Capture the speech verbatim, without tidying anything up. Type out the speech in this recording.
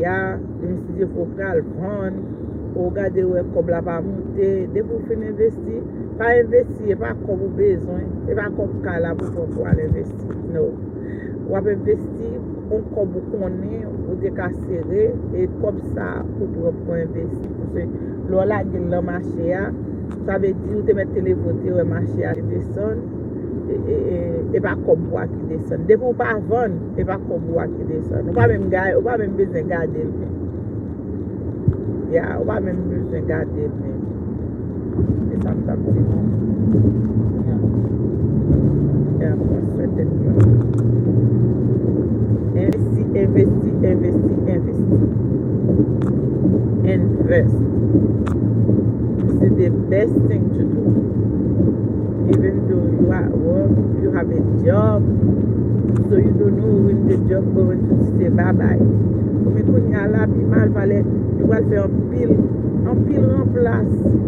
a, demen si Dye vle w pral vann, ou gade wè kòb la pa moute, depi w fin envesti, pa envesti, e pa kòb ou bezwen, e pa kòb kay la pou pran pou al envesti. No. W ap envesti yon kòb ou konnen ou te ka sere, e kòb sa ou pran pou envesti. Paske lè w lage l nan mache a, sa vle di ou te mèt te leve w te wè mache a te desann, e, e, e, e pa kòb ou a ki desann. Depi ou pa vann, e pa kòb ou a ki desann. Ou pa menm gade, ou pa menm bezwen gade l menm. Ya, ou pa menm bezwen gade l menm. E sa m t ap di nou. Ya. Ya, pran swen tèt nou. Envesti, envesti, envesti, envesti. Invest. This is the best thing to do. Even though you are at work, you have a job, so you don't know when the job going to say bye bye. Men kounye a la, pi mal valè, yo pral fè anpil, anpil ranplas.